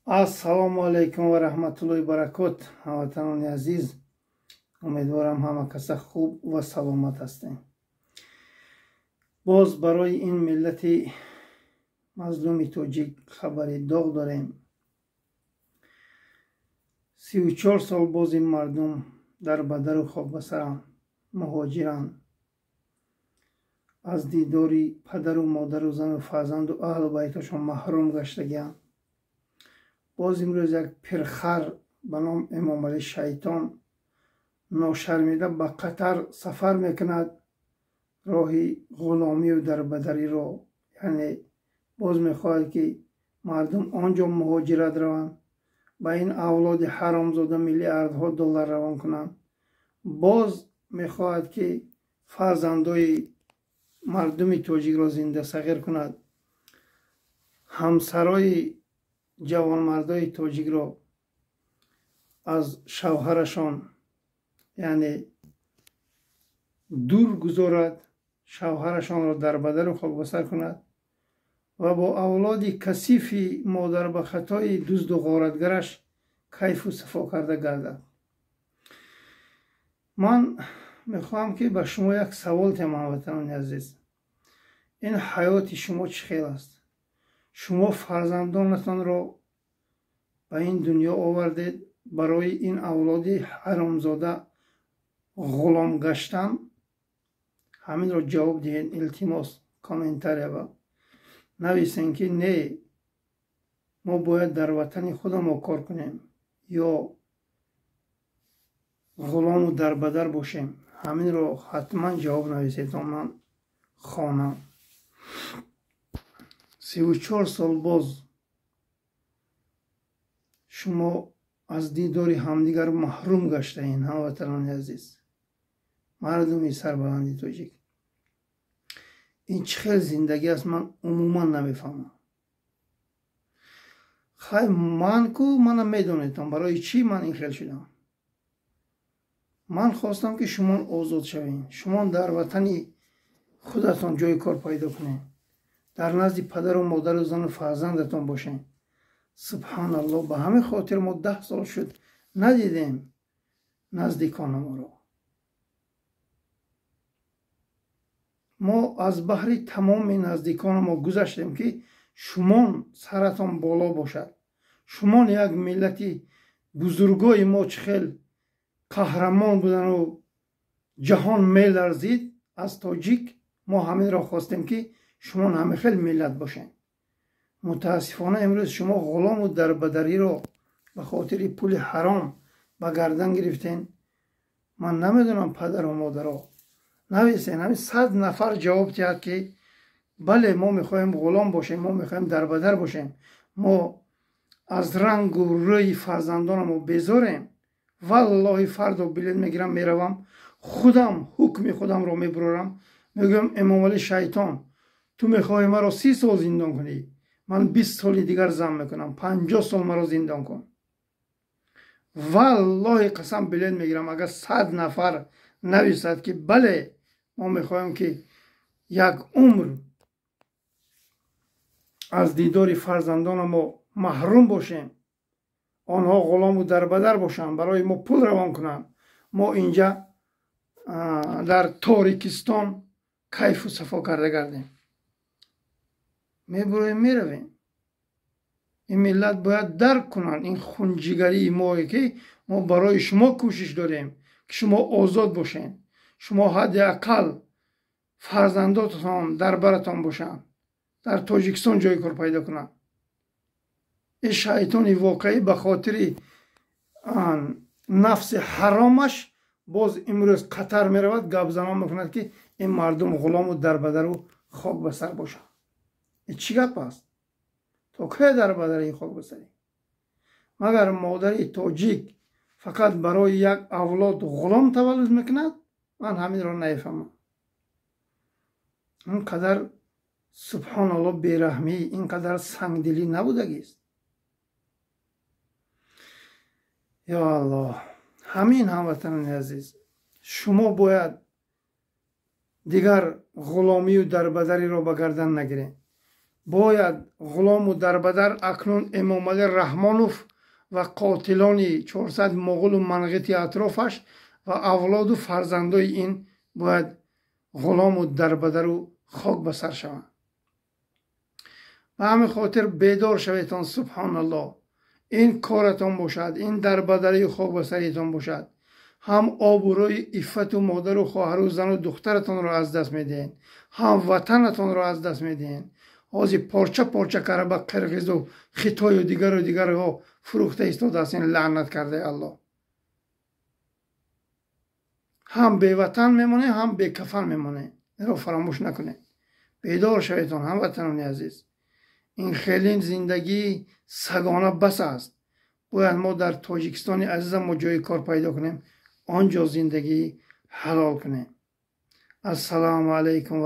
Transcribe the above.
Ассалому алайкум ва раҳматуллоҳи баракот. Ҳамватанони азиз, умедворам ҳама каса хуб ва саломат ҳастем. Боз барои ин миллати мазлуми тоҷик хабари доғ дорем. 34 сол боз ин мардум дар бадару хокбасаранд, муҳоҷиранд, аз дидори падару модару зану фарзанду аҳлу байтошон маҳрум гаштагианд. Боз имрӯз як пирхар ба ном Эмомалӣ Шайтон ношармида ба Қатар сафар мекунад, роҳи ғуломию дарбадариро, яъне боз мехоҳад, ки мардум он ҷо муҳоҷират раванд, ба ин авлоди ҳаромзода миллиардҳо доллар равон кунанд. Боз мехоҳад, ки фарзандои мардуми тоҷикро зинда сағир кунад, ҳамсарои ҷавонмардои тоҷикро аз шавҳарашон, яъне дур гузорад, шавҳарашонро дар бадару хокбасар кунад ва бо авлоди касифи модарбахатои дузду ғоратгараш кайфу сафо карда гардад. Ман мехоҳам, ки ба шумо як савол диҳам, ҳамватанони азиз. Ин ҳаёти шумо чӣ хел аст? Шумо фарзандонатонро ба ин дунё овардед барои ин авлоди ҳаромзода ғулом гаштан? Ҳаминро ҷавоб диҳед, илтимос, комментария ба нависен, ки не, мо бояд дар ватани худамо кор кунем ё ғулому дарбадар бошем. Ҳаминро ҳатман ҷавоб нависед, то ман хонам. 34 сол боз шумо аз дидори ҳамдигар маҳрум гаштаен, ҳамватанони азиз, мардуми сарбаланди тоҷик. Ин чӣ хел зиндагӣ аст, ман умуман намефаҳмам. Хай, ман ку мана медонедам, барои чӣ ман ин хел шудам. Ман хостам, ки шумо озод шавед, шумо дар ватани худатон ҷои кор пайдо кунед, дар назди падару модару зану фарзандатон бошед. Субҳаналлоҳ, ба ҳамин хотир мо 10 сол шуд надидем наздикономоро. Мо аз баҳри тамоми наздиконамо гузаштем, ки шумон саратон боло бошад. Шумон як миллати бузургои мо чӣ хел қаҳрамон будану ҷаҳон меларзид аз тоҷик, мо ҳаминро хостем, ки шумо ҳамин хел миллат бошед. Мутаассифона, имрӯз шумо ғулому дарбадариро ба хотири пули ҳаром ба гардан гирифтен. Ман намедонам, падару модаро, нависен, ҳамин 100 нафар ҷавоб диҳад, ки бале, мо мехоҳем ғулом бошем, мо мехоҳем дарбадар бошем, мо аз рангу рӯи фарзандонамо безорем. Валлоҳи, фардо билет мегирам, меравам, худам ҳукми худамро мебурорам, мегӯям: Эмомалӣ Шайтон, ту мехоҳӣ маро 30 сол зиндон кунӣ, ман 20 соли дигар зам мекунам, 50 сол маро зиндон кун. Валлоҳи қасам, билет мегирам, агар 100 нафар нависад, ки бале, мо мехоҳем, ки як умр аз дидори фарзандонамо маҳрум бошем, онҳо ғулому дарбадар бошанд, барои мо пул равон кунанд, мо инҷа дар Торикистон кайфу сафо карда гардем. Мебуроем, меравем. Ин миллат бояд дарк кунанд ин хунҷигарии мое, ки мо барои шумо кӯшиш дорем, ки шумо озод бошед, шумо ҳадди ақал фарзандотон дар баратон бошанд, дар Тоҷикистон ҷои кор пайдо кунанд. Ин шайтони воқеӣ ба хотири нафси ҳаромаш боз имрӯз Қатар меравад, гапзанон мекунад, ки ин мардум ғулому дарбадару хок ба сар бошанд. Ин чӣ гап аст? То кай дарбадари хок ба сарӣ? Магар модари тоҷик фақат барои як авлод ғулом таваллуд мекунад? Ман ҳаминро нафаҳмам. Ин қадар, субҳоналлоҳ, бераҳмӣ, ин қадар сангдилӣ набудагист. Ё Аллоҳ. Ҳамин, ҳамватанони азиз, шумо бояд дигар ғуломию дарбадариро ба гардан нагиред. Бояд ғулому дарбадар акнун Эмомалӣ Раҳмонов ва қотилони 400 моғулу манғити атрофаш ва авлоду фарзандои ин бояд ғулому дарбадару хок ба сар шаванд. Ба ҳамин хотир бедор шаветон. Субҳоналлоҳ, ин коратон бошад, ин дарбадарию хок ба саритон бошад. Ҳам обрӯи иффату модару хоҳару зану духтаратонро аз даст медиҳед, ҳам ватанатонро аз даст медиҳед. Ҳозир порча порча карда ба қирғизу хитою дигару дигарҳо фурӯхта истодааст ин лаънат кардаи Аллоҳ. Ҳам беватан мемонед, ҳам бекафан мемонед. Инро фаромӯш накунед. Бедор шаветон, ҳамватанони азиз. Ин хелин зиндагии сагона бас аст. Бояд мо дар Тоҷикистони азизам мо ҷои кор пайдо кунем, он ҷо зиндагии ҳалол кунем. Ассалому алайкум.